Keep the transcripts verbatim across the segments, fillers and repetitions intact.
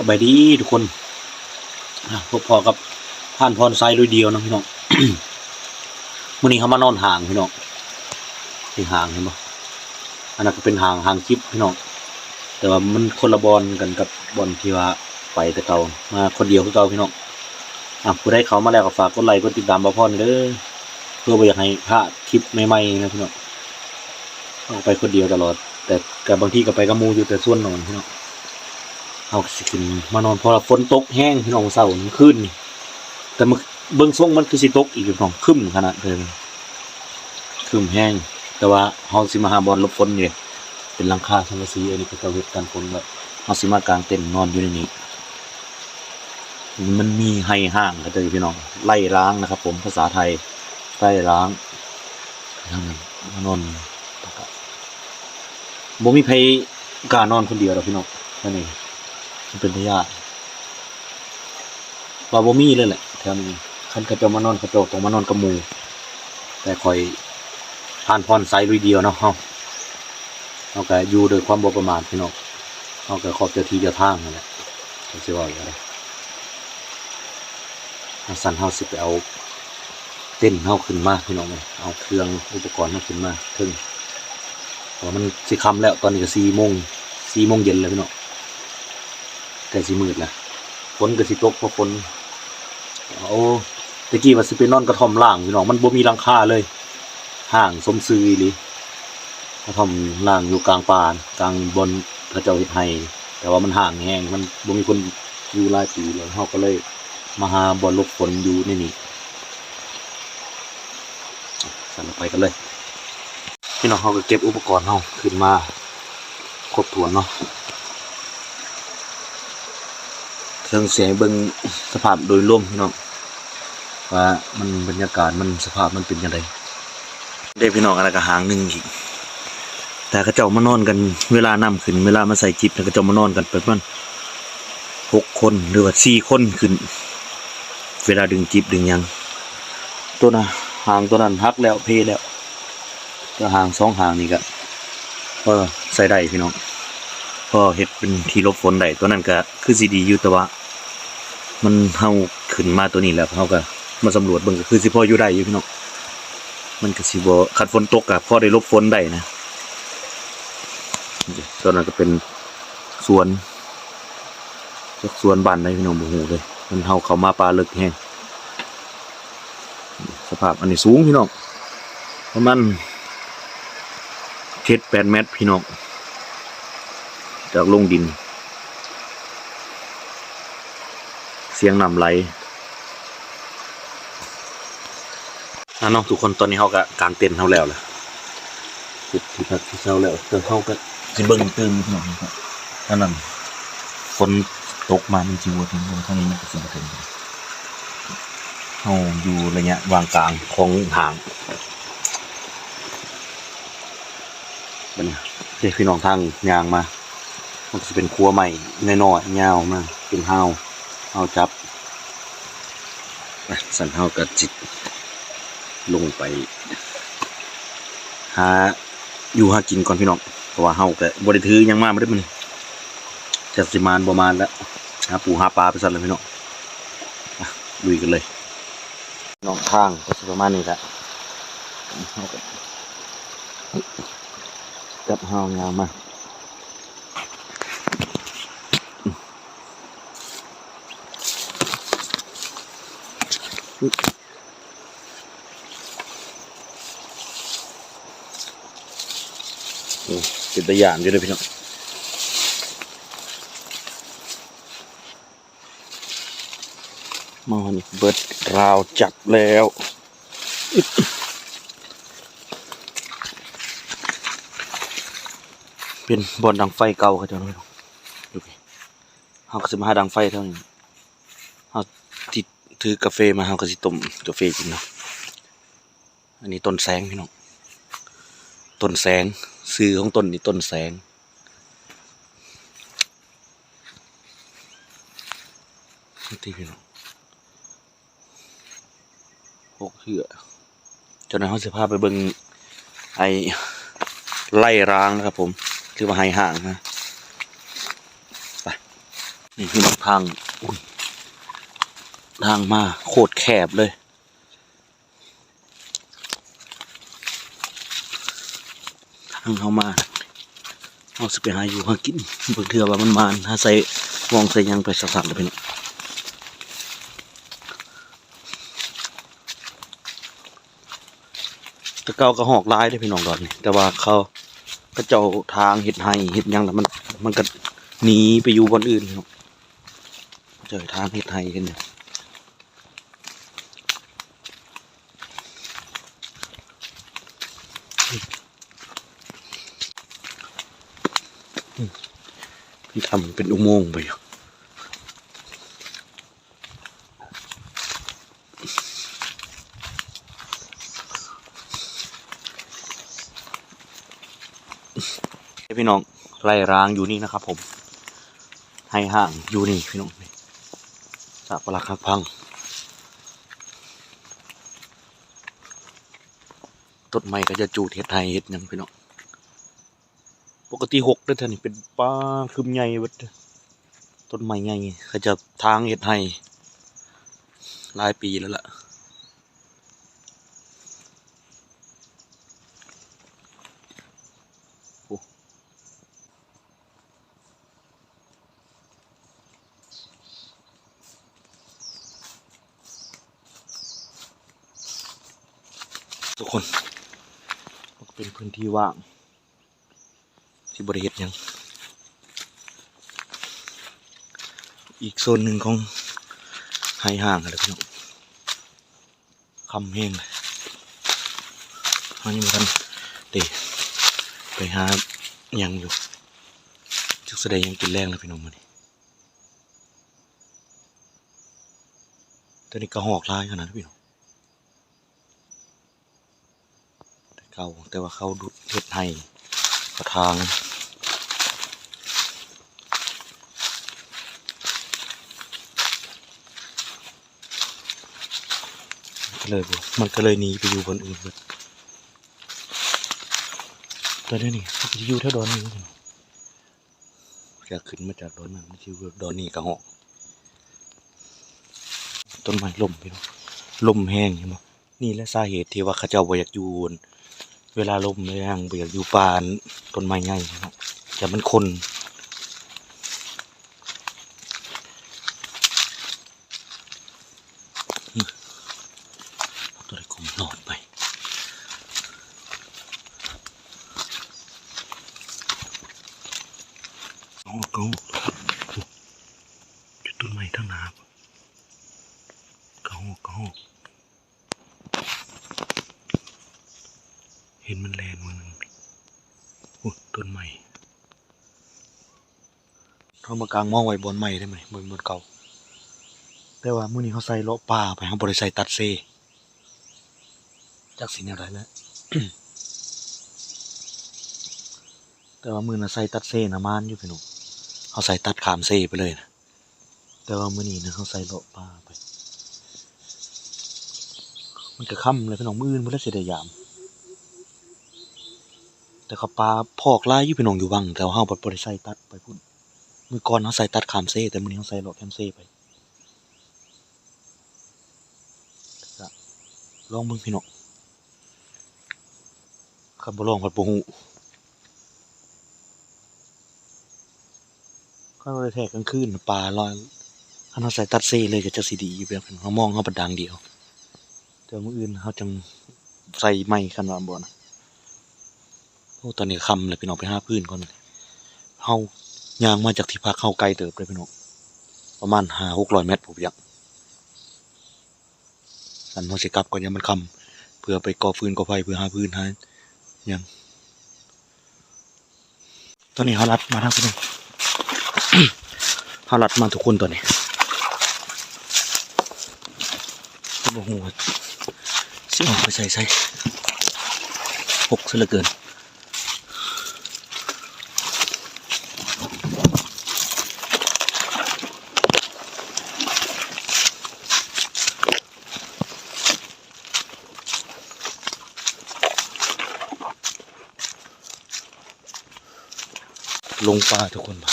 สบายดีทุกคน อ่ะ พบพ้อกับพรานพรสายลุยเดี่ยวเนาะพี่น้อง มื้อนี้เฮามานอนห้างพี่น้อง ที่ห้างเห็นบ่ อันนั้นก็เป็นห้าง ห้างจิบพี่น้อง แต่ว่ามันคนละบ่อนกันกับบ่อนที่ว่าไปแต่เก่า มาคนเดียวคือเก่าพี่น้อง อ่ะ ผู้ใดเข้ามาแล้วก็ฝากกดไลค์กดติดตามบ่าวพรเด้อ เพื่อบ่อยากให้พลาดคลิปใหม่ๆนะพี่น้อง เฮาไปคนเดียวตลอด แต่ก็บางทีก็ไปกับหมู่อยู่ แต่ส่วนน้อยพี่น้อง เฮาสิขึ้นมานอน เพราะว่าฝนตกแฮงพี่น้อง เช้านี้ คืนนี้ แต่มื้อ เบิ่งทรงมันคือสิตกอีกพี่น้อง ครึ้มขนาดเลย ครึ้มแฮง แต่ว่าเฮาสิมาหาบ่อนหลบฝนอยู่ เป็นหลังคาสังกะสี อันนี้เขาเจ้าเฮ็ดกันฝนไว้ เฮาสิมากางเต็นท์นอนอยู่ในนี้ มันมีไฮ่ฮ้างเขาเจ้าอยู่พี่น้อง ไฮ่ฮ้างนะครับผม ภาษาไทย ไฮ่ฮ้าง ทางนั้นมานอน บ่มีไผกล้านอนคนเดียวดอกพี่น้อง อันนี้มันเป็นตาย้าน ว่าบ่มีเลยแหละแถวนี้ คันเขาเจ้ามานอน เขาเจ้าต้องมานอนกับหมู่ แต่ข้อยพรานพรสายลุยเดี่ยวเนาะ เฮา เฮาก็อยู่ด้วยความบ่ประมาทพี่น้อง เฮาก็ขอบเจ้าที่เจ้าทางนั่นแหละ จั่งสิเว้าจั่งใด จั่งซั้นเฮาสิไปเอาเต็นท์เฮาขึ้นมาพี่น้องเอ้ย เอาเครื่องอุปกรณ์เฮาขึ้นมาเทิง เพราะว่ามันสิค่ำแล้ว ตอนนี้ก็สี่โมง สี่โมงเย็นแล้วพี่น้อง ใกล้สิมืดแล้ว ฝนก็สิตก เพราะฝน โอ้ ตะกี้ว่าสิไปนอนกระท่อมร้างพี่น้อง มันบ่มีหลังคาเลย ฮ้างสมซื่ออีหลี กระท่อมร้างอยู่กลางป่า กลางบ่อนเขาเจ้าเฮ็ดไฮ่ แต่ว่ามันฮ้างแฮง มันบ่มีคนอยู่หลายปีแล้ว เฮาก็เลยมาหาบ่อนหลบฝนอยู่ในนี้ ซั่นไปกันเลย พี่น้อง เฮาก็เก็บอุปกรณ์เฮาขึ้นมาครบถ้วนเนาะ เทิงสิให้เบิ่งสภาพโดยรวมพี่น้อง ว่ามันบรรยากาศมันสภาพมันเป็นจั่งใด เด้พี่น้อง อันนั้นก็ฮ้างหนึ่งอีก แต่เขาเจ้ามานอนกันเวลาน้ำขึ้น เวลามาใส่จิบ แล้วเขาเจ้ามานอนกันประมาณหกคนหรือว่าสี่คนขึ้น เวลาดึงจิบดึงหยัง ตัวน่ะ ฮ้างตัวนั้นหักแล้ว เพแล้ว แต่ฮ้างสองฮ้างนี่ก็พอใส่ได้พี่น้อง พอเฮ็ดเป็นที่หลบฝนได้ ตัวนั้นก็คือสิดีอยู่ แต่ว่ามัน เฮาขึ้นมาตัวนี้แล้ว เฮาก็มาสำรวจเบิ่ง ก็คือสิพออยู่ได้อยู่พี่น้อง มันก็สิบ่ คันฝนตกก็พอได้หลบฝนได้นะ ตัวนั้นก็เป็นสวน จักสวนบ้านใดพี่น้องบ่ฮู้เลย มัน เฮาเข้ามาป่าลึกแฮง สภาพอันนี้สูงพี่น้อง ประมาณเจ็ดแปดเมตรพี่น้อง จากลงดิน เสียงน้ำไหล อ่ะเนาะทุกคน ตอนนี้เฮาก็กางเต็นท์เฮาแล้วล่ะ จุดที่พักที่เช้าแล้ว แต่เฮาก็สิเบิ่งตื่นพี่น้องครับ อันนั้นฝนตกมามันสิบ่ถึง ทางนี้มันก็สิบ่ถึง เฮาอยู่ระยะวางกลางของห้าง บัดนี้ เด้พี่น้อง ทางย่างมา มันก็สิเป็นคัวไม้น้อยๆ ยาวมา เป็นฮาว ฮาวจับ อ่ะ ซั่นเฮาก็สิลงไปหาอยู่หากินก่อนพี่น้อง เพราะว่าเฮาก็บ่ได้ถือหยังมา บ่ได้มื้อนี้ จักสิหมานบ่หมานแล้ว หาปูหาปลาไปซั่นแหละพี่น้อง อ่ะ ลุยกันเลย น้อง ทางก็สิประมาณนี้แหละ เฮาก็จับฮาวย่างมา โอ้ เป็นตาย้านอยู่เด้อพี่น้อง มาฮอดนี่เบิดราวจับแล้ว เป็นบ่อนดังไฟเก่าเขาเจ้าเนาะพี่น้อง ดูสิ เฮาก็สิมาหาดังไฟเท่านี้ เฮาสิถือกาแฟมา เฮาก็สิต้มกาแฟกินเนาะ อันนี้ต้นแสงพี่น้อง ต้นแสง ชื่อของต้นนี่ต้นแสง นี่พี่น้อง หกเทื่อ เจ้าหน้าที่เฮาสิพาไปเบิ่งไอ้ไฮ่ฮ้างนะครับผม หรือว่าไฮ่ฮ้างนะ ไป นี่พี่น้องทาง อุ้ย ทางมาโคตรแคบเลย ทางเข้ามา เอาสิไปหาอยู่หากิน เบิ่งเทื่อว่ามันมานหาใส่มองใส่หยังไปสักๆเลยพี่น้อง แต่เก่าก็หอกหลายเด้อพี่น้องดอนนี่ แต่ว่าเขา เขาเจ้าทางเฮ็ดไฮ่เฮ็ดหยังแล้วมัน มันก็หนีไปอยู่บ่อนอื่นพี่น้อง เจ้าทางเฮ็ดไฮ่กันเนี่ย พี่ทำเป็นอุโมงค์ไปอยู่ พี่น้อง ไร่ร้างอยู่นี่นะครับผม ไฮ่ห้างอยู่นี่พี่น้อง ซากปรักหักพัง ต้นไม้ก็จะจูดเฮ็ดไฮ่เฮ็ดหยังพี่น้อง ปกติหกเด้อ เทื่อนี้เป็นป่าครึมใหญ่เบิด ต้นไม้ใหญ่ เขาจะทางเฮ็ดไฮ่หลายปีแล้วล่ะ โอ้ ทุกคน มันก็เป็นพื้นที่ว่าง ที่บ่ได้เฮ็ดหยัง อีกโซนหนึ่งของไฮ่ห้างอะไรพี่น้อง ค่ำแฮงเลย เฮายังบ่ทันได้ไปหาหยังอยู่ จักสิได้หยังกินแลงแล้วพี่น้องมื้อนี้ ตอนนี้กะฮอกหลายขนาดนั้นพี่น้อง แต่เก่า แต่ว่าเขาดูดเฮ็ดไฮ่กระถาง ก็เลยบ่ มันก็เลยหนีไปอยู่บอนอื่นเบิด แต่เดี๋ยวนี้เขาไปอยู่แถวดอนนี่ อยากขึ้นมาจากดอนนั้น มันสิอยู่ดอนนี่กะฮอก ต้นไม้ล้มพี่น้อง ลมแฮงเห็นบ่ นี่แหละสาเหตุที่ว่าเขาเจ้าบ่อยากอยู่ เวลาลมแฮงบ่อยากอยู่ป่าต้นไม้ใหญ่เนาะ แต่มันคน ตัวใดกลมหลอดไป เอากระหอก จุดต้นไม้ทั้งหนา กระหอก กระหอก เห็นมันแล่นมาหนึ่ง โอ้ ต้นไม้ เฮามากางมองไว้บ่อนใหม่ได้ไหม บ่อน บ่อนเก่า แต่ว่ามื้อนี้เฮาใส่เลาะป่าไป เฮาบ่ได้ใส่ตัดเซ จักสิแนวใดแล้ว แต่ว่ามื้อน่ะใส่ตัดเซน่ะมานอยู่พี่น้อง เฮาใส่ตัดข้ามเซไปเลยนะ แต่ว่ามื้อนี้นะเฮาใส่เลาะป่าไป มันก็ค่ำแล้วพี่น้อง มื้ออื่นพุ้นแหละสิได้ยาม แต่เขาป่าพอกหลายอยู่พี่น้องอยู่วัง แต่ว่าเฮาบ่ บ่ได้ใส่ตัดไปพุ้น มื้อก่อนเฮาใส่ตัดข้ามเซ แต่มื้อนี้เฮาใส่เลาะแคมเซไป ก็ลองเบิ่งพี่น้อง คันบ่ลองก็บ่ฮู้ คันว่าแท้กลางคืนน่ะป่าลอย คันเฮาใส่ตัดเซเลยก็จักสิดีอยู่ แบบเฮามองเฮาบัดดางเดียว แต่มื้ออื่นเฮาจังใส่ใหม่ คันว่าบ่นะ โอ้ ตอนนี้ค่ำแล้วพี่น้อง ไปหาฟืนก่อน เฮาย่างมาจากที่พักเฮาไกลเติบเลยพี่น้อง ประมาณห้าหกร้อยเมตรพุ้นเปียง คันเฮาสิกลับก่อนยามมันค่ำ เพื่อไปก่อฟืนก่อไฟ เพื่อหาฟืนหาหยัง ตอนนี้เฮาลัดมาทางนี้ เฮาลัดมาทุกคนตอนนี้ บ่ฮู้ว่าสิออกไปใส่ใส่ หกซะเหลือเกิน ลงป่าทุกคนบ่ะ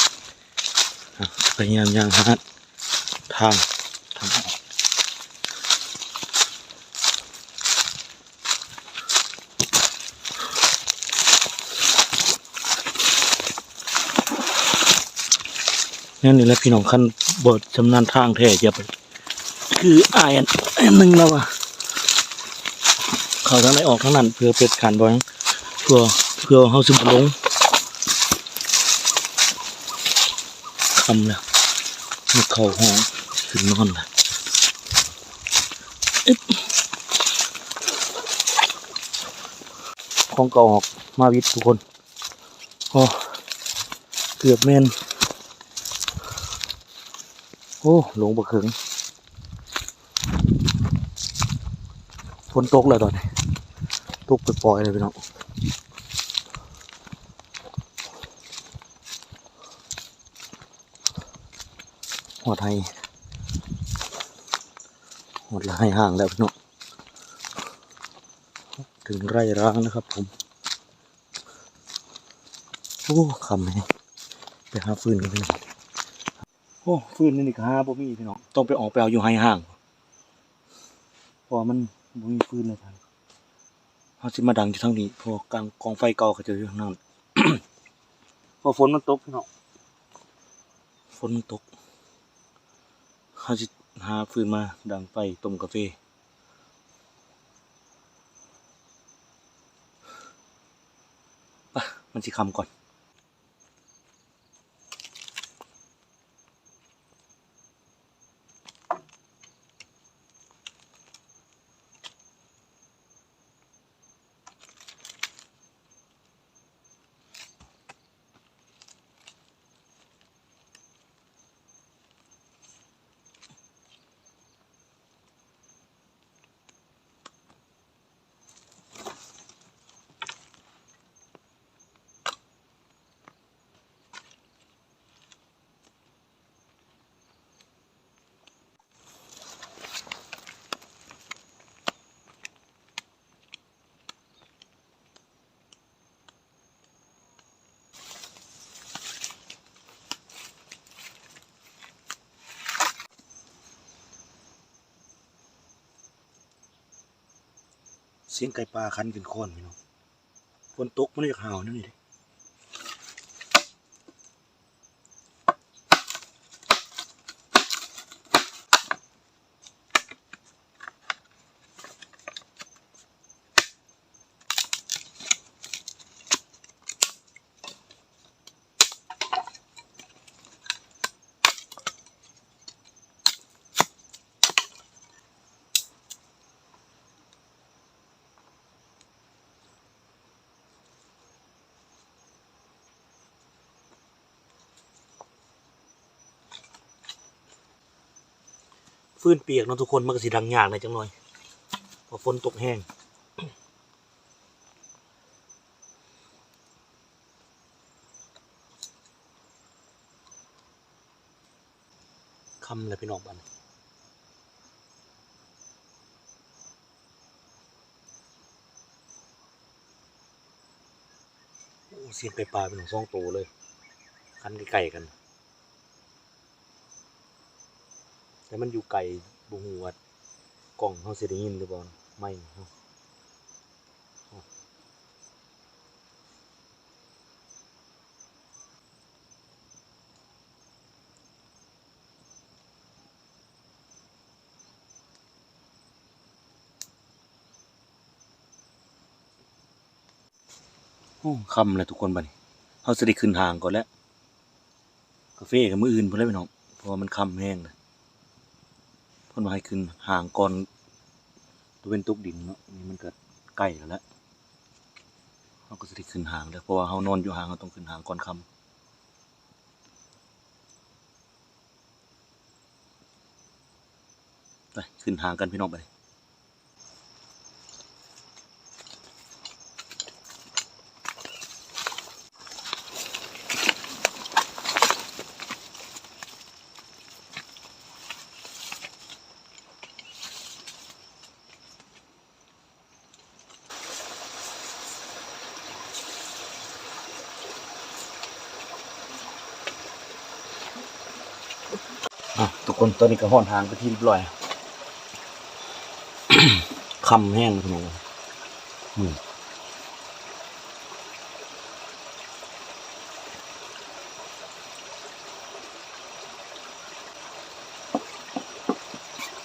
อ่ะ พยายามย่างหาทาง ทางออก แนวนี้แหละพี่น้อง คันบ่ชำนาญทางแท้ อย่าไป คืออ้ายอัน อันหนึ่งแล้วว่า เข้าทางใดออกทางนั้น เพื่อเป็นการบ่ เพื่อ เพื่อเฮาสิบ่หลง ค่ำแล้ว มาเข้าห้อง ขึ้นนอนละ อึ๊บ ของเก่าออกมาวิดทุกคน โอ้ เกือบแม่น โอ้ หลงบักเหิง ฝนตกแล้วตอนนี้ ตกปล่อยๆเลยพี่น้อง ฮอดไฮ่ ฮอดไฮ่ห้างแล้วพี่น้อง ถึงไร่ร้างนะครับผม โอ้ ค่ำแฮง ไปหาฟืนกันพี่น้อง โอ้ ฟืนนี่นี่ก็หาบ่มีพี่น้อง ต้องไปออกไปเอาอยู่ไฮ่ห้าง เพราะว่ามันบ่มีฟืนเลยท่าน เฮาสิมาดังอยู่ทางนี้ เพราะว่ากอง กองไฟเก่าเขาจะอยู่ทางนั้น เพราะฝนมันตกพี่น้อง ฝนมันตก เฮาสิหาฟืนมาดังไฟต้มกาแฟ ไป มันสิค่ำก่อน เสียงไก่ป่าขันขึ้นคอนพี่น้อง ฝนตกมันอยากห่าวนั่นนี่เด้ ฟืนเปียกเนาะทุกคน มันก็สิดังยากหน่อยจังหน่อย เพราะฝนตกแฮง ค่ำแล้วพี่น้อง บัดนี้ โอ้ เสียงไก่ป่าพี่น้อง สองตัวเลย ขันใกล้ๆกัน แต่มันอยู่ไกล บ่ฮู้ว่ากล้องเฮาสิได้ยินหรือบ่ ไมค์เฮา โอ้ ค่ำแล้วทุกคน บัดนี้ เฮาสิได้ขึ้นห้างก่อนแล้ว กาแฟก็มื้ออื่นพู้นแหละพี่น้อง เพราะว่ามันค่ำแฮงแล้ว เพิ่นว่าให้ขึ้นห้างก่อน ตะเว็นตกดินเนาะ นี่มันก็ใกล้แล้วแหละ เฮาก็สิได้ขึ้นห้างแล้ว เพราะว่าเฮานอนอยู่ห้าง เฮาต้องขึ้นห้างก่อนค่ำ ไป ขึ้นห้างกันพี่น้อง ไป อ่ะ ทุกคน ตอนนี้ก็ฮอดห้างเป็นที่เรียบร้อย ค่ำแฮงพี่น้อง อืม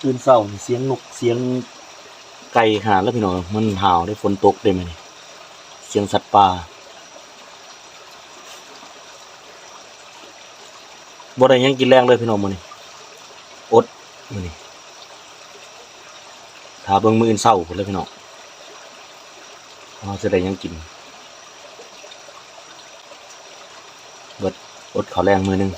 ตื่นเช้านี่เสียงนกเสียงไก่ขนาดแล้วพี่น้อง มันห่าวได้ ฝนตกได้มื้อนี้ เสียงสัตว์ป่า บ่ได้หยังกินแลงเลยพี่น้องมื้อนี้ อดมื้อนี้ ถ้าเบิ่งมื้ออื่นเช้าพู้นแหล้วพี่น้อง ว่าจะได้หยังกิน เบิด อดข้าวแลงมื้อหนึ่ง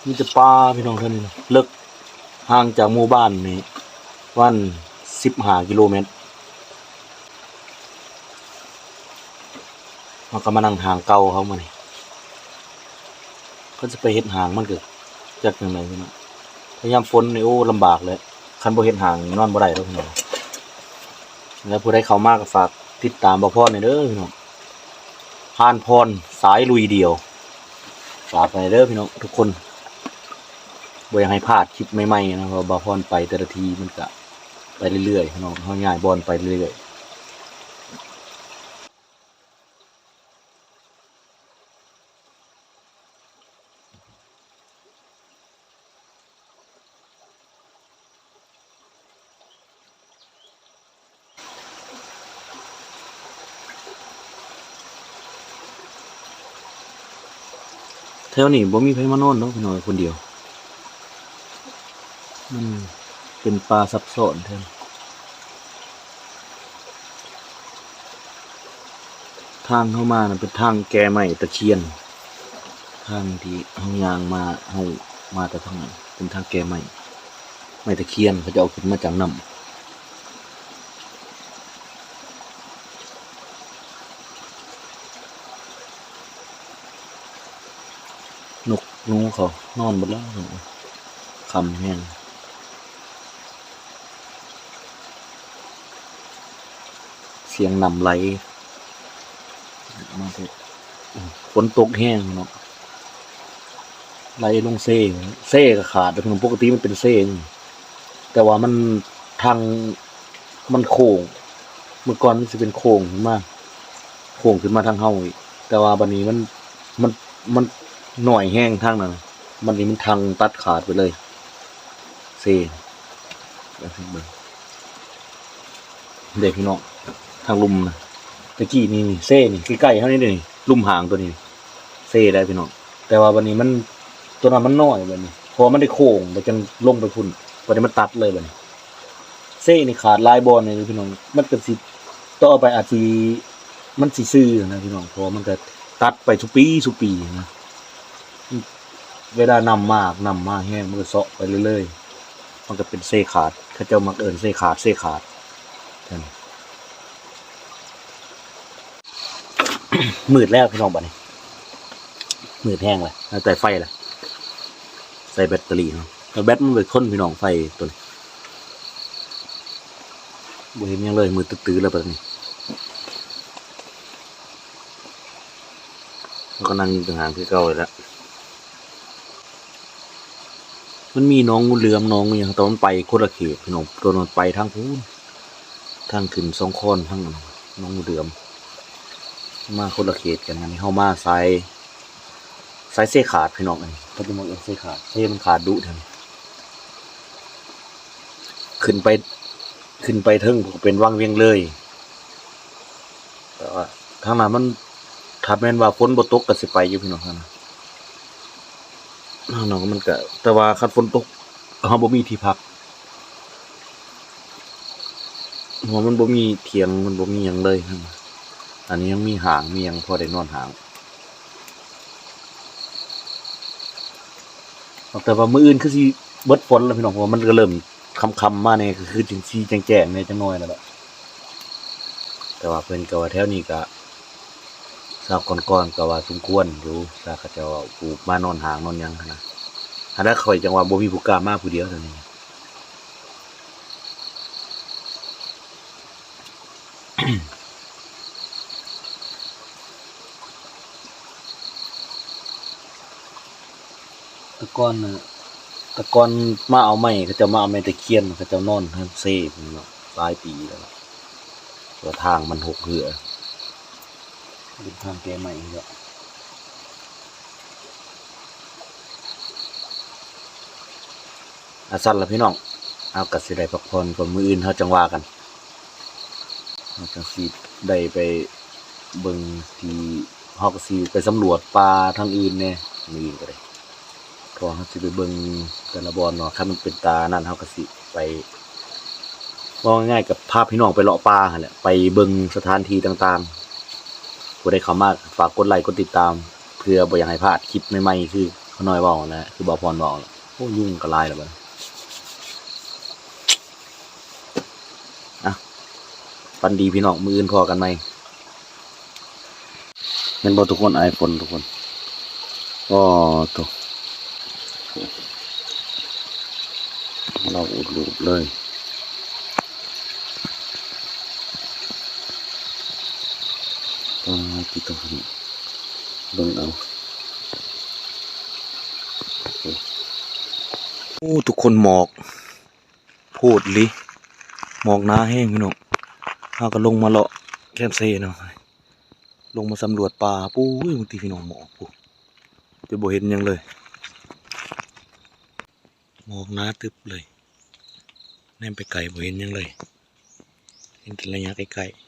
มีแต่ป่าพี่น้อง แถวนี้นะ เลิก ห่างจากหมู่บ้านนี่ประมาณสิบห้ากิโลเมตร เฮาก็มานั่งห้างเก่าเขามื้อนี้ เขาจะไปเฮ็ดห้างมันก็จักจั่งใดพี่น้อง ถ้ายามฝนนี่ โอ้ ลำบากเลย คันบ่เฮ็ดห้างนี่นอนบ่ได้เด้อพี่น้อง แล้วผู้ใดเข้ามาก็ฝากติดตามบ่าวพรแหน่เด้อพี่น้อง พรานพรสายลุยเดี่ยว ฝากไปเด้อพี่น้องทุกคน บ่อยากให้พลาดคลิปใหม่ๆนะ เพราะว่าบ่าวพรไปแต่ละทีมันก็ไปเรื่อยๆพี่น้อง เฮาย้ายบ่อนไปเรื่อยๆ แถวนี้บ่มีไผมานอนดอกพี่น้อง คนเดียว มันเป็นป่าซับซ้อนแท้ ทางเฮามาน่ะเป็นทางแก่ไม้ตะเคียน ทางที่เฮาย่างมา เฮามาแต่ทางนั้นเป็นทางแก่ไม้ ไม้ตะเคียนเขาจะเอาขึ้นมาจากน้ำ นกหนูเขานอนเบิดแล้ว ค่ำแฮง เสียงน้ำไหลมาเถอะ ฝนตกแฮงเนาะ ไหลลงเซ เซก็ขาด ปกติมันเป็นเซ แต่ว่ามันทางมันโค้ง เมื่อก่อนมันสิเป็นโค้งขึ้นมา โค้งขึ้นมาทางเฮาอีก แต่ว่าบัดนี้มัน มัน มันน้อยแฮงทางนั้น บัดนี้มันทางตัดขาดไปเลย เซ เดี๋ยวให้เบิ่ง เด้พี่น้อง ทางลุ่มนะ ตะกี้นี่ นี่ เซนี่ ใกล้ๆเฮานี่เด้นี่ ลุ่มห้างตัวนี้ เซได้พี่น้อง แต่ว่าบัดนี้มัน ตัวนั้นมันน้อยบัดนี้ เพราะว่ามันได้โค้ง แล้วจั่งลงไปพุ้น บัดนี้มันตัดเลยบัดนี้ เซนี่ขาดหลายบ่อนเลยพี่น้อง มันก็สิ ต่อไปอาจสิ มันสิซื่อนะพี่น้อง เพราะว่ามันก็ตัดไปทุกปีทุกปีนะ เวลาน้ำมาก น้ำมาแฮง มันก็เซาะไปเรื่อยๆ มันก็เป็นเซขาด เขาเจ้ามักเอิ้นเซขาด เซขาด มืดแล้วพี่น้องบัดนี้ มืดแฮงเลย เอาใส่ไฟละ ใส่แบตเตอรี่เนาะ แล้วแบตมันเป็นคนพี่น้อง ไฟตัวนี้ บ่เห็นหยังเลย มืดตื้อๆเลยบัดนี้ แล้วก็นั่งอยู่ต่างหากคือเก่าเลยละ มันมีหนองงูเหลือม หนองอิหยัง แต่มันไปคนละเขตพี่น้อง ตัวนั้นไปทางพู้น ทางขึ้นสองคอน ทางหนองงูเหลือม มาคนละเขตกัน อันนี้เฮามาสาย สายเซขาดพี่น้อง อันนี้เขาจะมาเอิ้นเซขาด เซมันขาดดุแท้ ขึ้นไป ขึ้นไปเทิงก็เป็นวังเวียงเลย แต่ว่าทางนั้นมัน ถ้าแม่นว่าฝนบ่ตกก็สิไปอยู่พี่น้อง ทางนั้น ทางนั้นมันก็ แต่ว่าคันฝนตก เฮาบ่มีที่พัก เพราะมันบ่มีเถียง มันบ่มีหยังเลย อันนี้ยังมีห้าง มีหยังพอได้นอนห้าง แต่ว่ามื้ออื่นคือสิเบิดฝนแล้วพี่น้อง เพราะว่ามันก็เริ่มค่ำๆมาแหน่ ก็คือจั่งสีแจ้งๆแหน่จักหน่อยแล้วล่ะ แต่ว่าเพิ่นก็ว่าแถวนี้ก็ ซาวก่อนๆก็ว่าสมควรอยู่ ถ้าเขาเจ้าผู้มานอนห้างนอนหยังหั้นนะ หั้นนะ ข้อยจั่งว่าบ่มีผู้กล้ามาผู้เดียวเท่านี้ เ แต่ก่อนน่ะ แต่ก่อนมาเอาไม้ เขาเจ้ามาเอาไม้ตะเคียน เขาเจ้านอนเฮือนเซพุ้นเนาะ หลายปีแล้วล่ะ แต่ว่าทางมันหกเหือ เป็นทางแก้ไม้เนาะ อ่ะ ซั่นล่ะพี่น้อง เฮาก็สิได้พักผ่อนก่อน มื้ออื่นเฮาจั่งว่ากัน เฮาจั่งสิได้ไปเบิ่งที่ เฮาก็สิไปสำรวจป่าทางอื่นแหน่ มื้ออื่นก็ได้ เพราะว่าเฮาสิไปเบิ่งแต่ละบ่อนเนาะ คันมันเป็นตานั้น เฮาก็สิไป เว้าง่ายๆ ก็พาพี่น้องไปเลาะป่าหั้นแหละ ไปเบิ่งสถานที่ต่างๆ ผู้ใดเข้ามาฝากกดไลค์กดติดตาม เพื่อบ่อยากให้พลาดคลิปใหม่ๆ คือข้าน้อยเว้านั่นแหละ คือบ่าวพรเว้านั่นแหละ โอ้ ยุงก็หลายแล้วบัดนี้ อ่ะ ฝันดีพี่น้อง มื้ออื่นพ้อกันใหม่ แม่นบ่ทุกคน อายฝนทุกคน อ้อ โถ่ เราอุดรูดเลย อ่า ที่ต้องเบิ่งเอา โอ้ ทุกคน หมอก โพดอีหลี หมอกหนาแฮงพี่น้อง เฮาก็ลงมาเลาะแคมเซเนาะ ลงมาสำรวจป่า ปุ้ย บางทีพี่น้อง หมอก ปุ้ย จะบ่เห็นหยังเลย หมอกหนาตึบเลย แนมไปไกลบ่เห็นหยังเลย เห็นแต่ระยะใกล้ๆ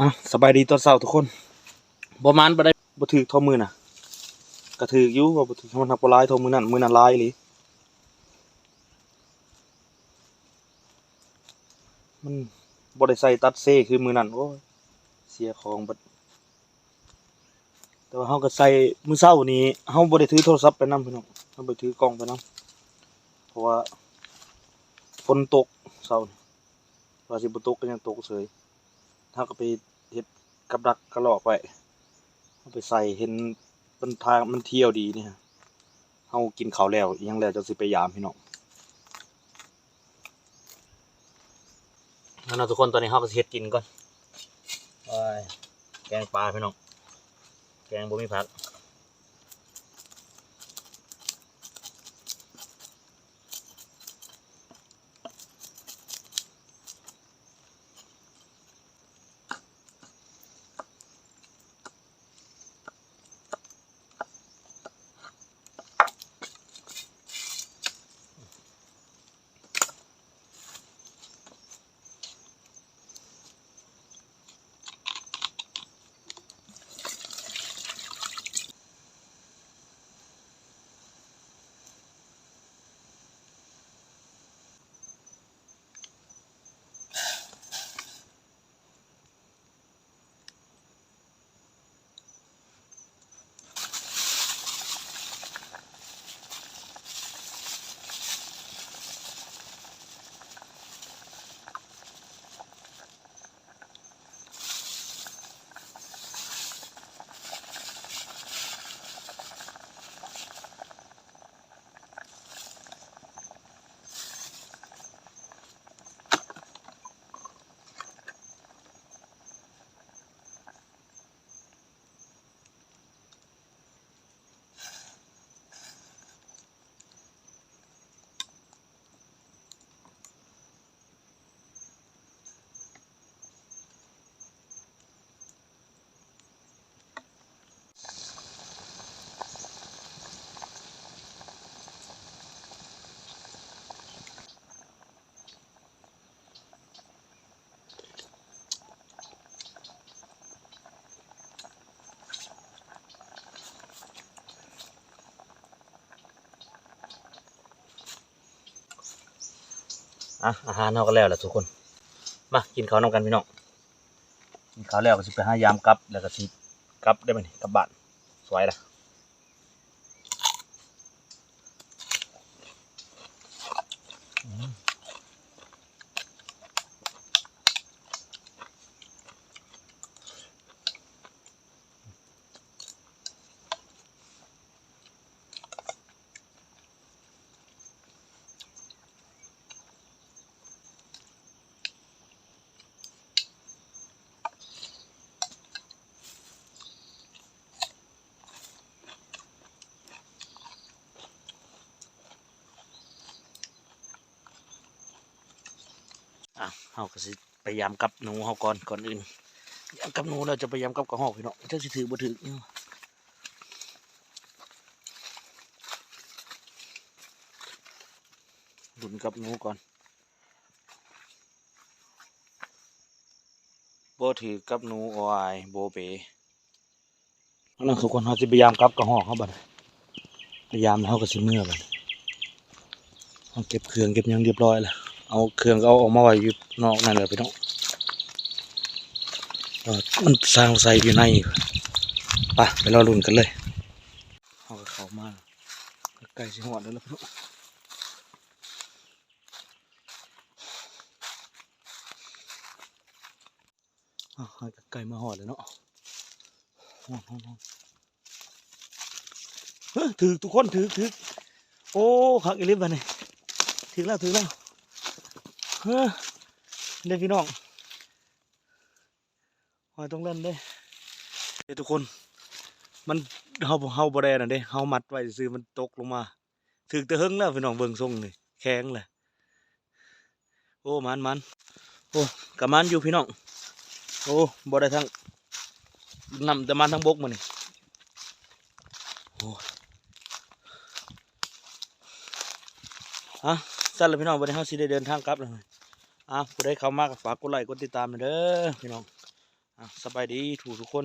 อ่ะ สบายดีตอนเช้าทุกคน บ่หมานปานใด บ่ถืกเท่ามื้อน่ะ ก็ถืกอยู่ ว่าบ่ถืก มันหักบ่หลายเท่ามื้อนั้น มื้อนั้นหลายอีหลี มันบ่ได้ใส่ตัดเซคือมื้อนั้น โอ้ย เสียของเบิด แต่ว่าเฮาก็ใส่ มื้อเช้านี้เฮาบ่ได้ถือโทรศัพท์ไปนำพี่น้อง เฮาบ่ได้ถือกล้องไปนำ เพราะว่าฝนตกเช้านี้ ว่าสิบ่ตกก็ยังตกเฉย เฮาก็ไปเฮ็ดกับดักกะลอกไว้ เฮาไปใส่ เห็นมันทางมันเที่ยวดีนี่ เฮากินข้าวแล้วอิหยังแล้วจั่งสิไปยามพี่น้อง เอาเนาะทุกคน ตอนนี้เฮาก็สิเฮ็ดกินก่อน โอ้ย แกงปลาพี่น้อง แกงบ่มีผักอ่ะ อาหารเฮาก็แล้วล่ะทุกคน มากินข้าวนำกันพี่น้อง กินข้าวแล้วก็สิไปหายามกลับ แล้วก็สิกลับได้บัดนี้ กลับบ้าน สวยละ อ่ะ เฮาก็สิไปยามกับหนูเฮาก่อน ก่อนอื่น ยามกับหนูแล้วจะไปยามกับกระหอกพี่น้อง จักสิถืกบ่ถืก ลุ้นกับหนูก่อน บ่ถืกกับหนู โอ้ย โบเบ เอาล่ะทุกคน เฮาสิไปยามกับกระหอกเฮาบัดนี้ ไปยามแล้วเฮาก็สิเมือบัดนี้ เฮาเก็บเครื่องเก็บหยังเรียบร้อยแล้ว เอาเครื่องก็เอาออกมาไว้อยู่นอกนั่นแหละพี่น้อง เออ มันสร้างใส่อยู่ใน ไป ไปรอลุ้นกันเลย เฮาก็เข้ามา ใกล้สิฮอดแล้วล่ะพี่น้อง อ้าว ใกล้มาฮอดแล้วเนาะ ฮอด ฮอด ฮอด เฮ้ย ถืกทุกคน ถืก ถืก โอ้ คักอีหลีบัดนี้ ถืกแล้ว ถืกแล้ว เฮ้ย เด้อพี่น้อง หอยตรงนั้นเด้ เด้อทุกคน มัน เฮา เฮาบ่ได้นั่นเด้ เฮามัดไว้ซื่อๆ มันตกลงมา ถืกแต่เฮิงแล้วพี่น้อง เบิ่งทรงนี่ แข็งแหละ โอ้ มัน มัน โอ้ กะมันอยู่พี่น้อง โอ้ บ่ได้ทั้งน้ำแต่มันทั้งบกมื้อนี้ โอ้ อ่ะ สั่นแล้วพี่น้อง บัดนี้เฮาสิได้เดินทางกลับแล้ว อ่ะ ผู้ใดเข้ามาก็ฝากกดไลค์กดติดตามหน่อยเด้อพี่น้อง อ่ะ สบายดีทุกทุกคน